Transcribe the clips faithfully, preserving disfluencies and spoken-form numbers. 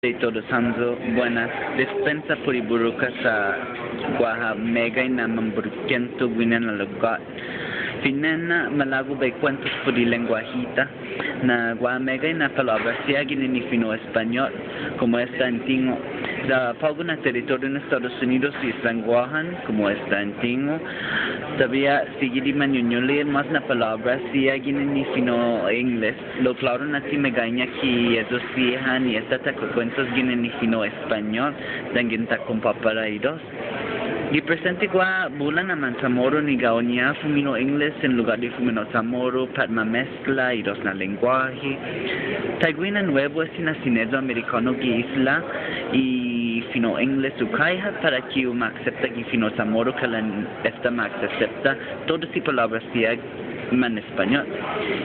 Todos hamyo, buenas. Dispensa put i burukka sa' guaha meggai na mamburukento guihi na lugåt. Fine'na malago' bai kuentos put i lengguahi-ta. Na guaha meggai na palåbra siha ginen i fino' Españot, komu esta en tingo'. Ya på'go na teritorion Estados Unidos i islan Guåhan, komu esta en tingo'. Todavia sigi di mañuñuli' mas na palåbra siha ginen i fino' Ingles. Lao klåru na ti meggaiña ki eyu siha ni esta ta kuekuentos ginen i fino' Españot, yanggen ta kompåpara i dos. Gi presente guaha bula na Manchamoru ni ga'o-ña fumino' Ingles en lugåt di fumino' Chamoru pat mameskla i dos na lengguahi. Taigue na nuebu este na sineyu Amerikånu gi isla i fino' Ingles u kaiha para ki u ma aksepta gi fino' Chamoru kalan esta ma aksepta todus i palåbras siha man Españot.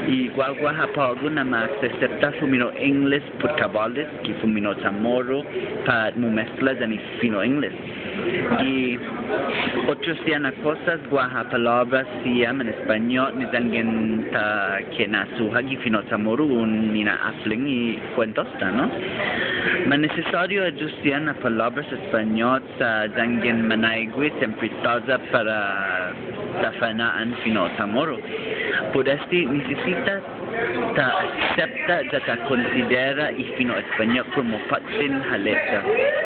I guaguaha på'go na ma aksepta fumino' Ingles put kabåles ki fumino' Chamoru pat mumeskla yan i fino' Ingles. I otro siha na kosas guaha palåbras siha man Españot ni yanggen ta kinasu ha' gi fino' Chamoru un mina'afleng i kuentos-ta, no? Ma nisisåriu eyu siha na palåbras Españot sa' yanggen manaigue siempre tåya' para ta fana'an fino' Chamoru. Put este nisisita ta aksepta ya ta konsidera i fino' Españot komu påtten haleta.